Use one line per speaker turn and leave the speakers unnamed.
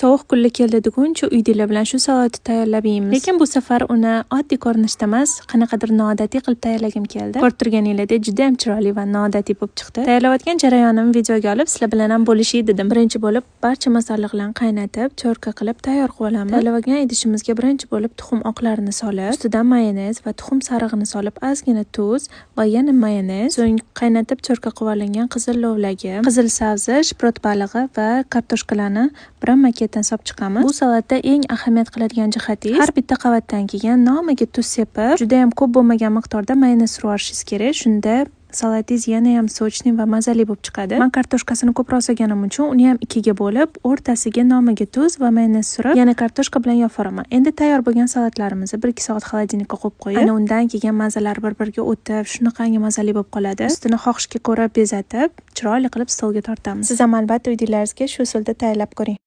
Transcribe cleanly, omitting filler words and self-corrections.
Sovuq kunlar keldi deguncha uydagilar bilan shu salatni tayyorlab yeymiz. Lekin bu safar uni oddiy ko'rinishda emas, qanaqadir noodatiy qilib tayyorlagim keldi. Ko'rib turganinglardek juda ham chiroyli va noodatiy bo'lib chiqdi. Tayyorlayotgan jarayonimni videoga olib, sizlar bilan ham bo'lishay dedim. Birinchi bo'lib barcha masalliqlarni qaynatib, тёрка qilib tayyor qilib olamiz. Tayyorlagan idishimizga birinchi bo'lib tuxum oqlarini solib, ustidan mayonez va tuxum sarig'ini solib, ozgina tuz va yana mayonez, so'ng qaynatib тёрка qilib olingan qizil lovlagi, qizil sabzi, shprot balig'i va kartoshkalarni birin-ketin solib chiqamiz. Bu salatda eng ahamiyat qiladigan jihati, har bitta qavatdan keyin nomiga tuz sepib, juda ham ko'p bo'lmagan miqdorda mayonez surib yuborishingiz kerak. Shunda salatingiz yana ham сочный va mazali bo'lib chiqadi. Man kartoshkasini ko'proq solganim uchun uni ham ikkiga bo'lib, o'rtasiga nomiga tuz va mayonez surib, yana kartoshka bilan yopib yuboraman. Endi tayyor bo'lgan salatlarimizni 1-2 soat холодильник ka qo'yib qo'yib, ana undan keyin mazalari bir-biriga o'tib, shunaqangi mazali bo'lib qoladi. Ustini xohishga ko'ra bezatib, chiroyli qilib stolga tortamiz. Siz ham albatta uydagilaringizga shu usulda tayyorlab ko'ring.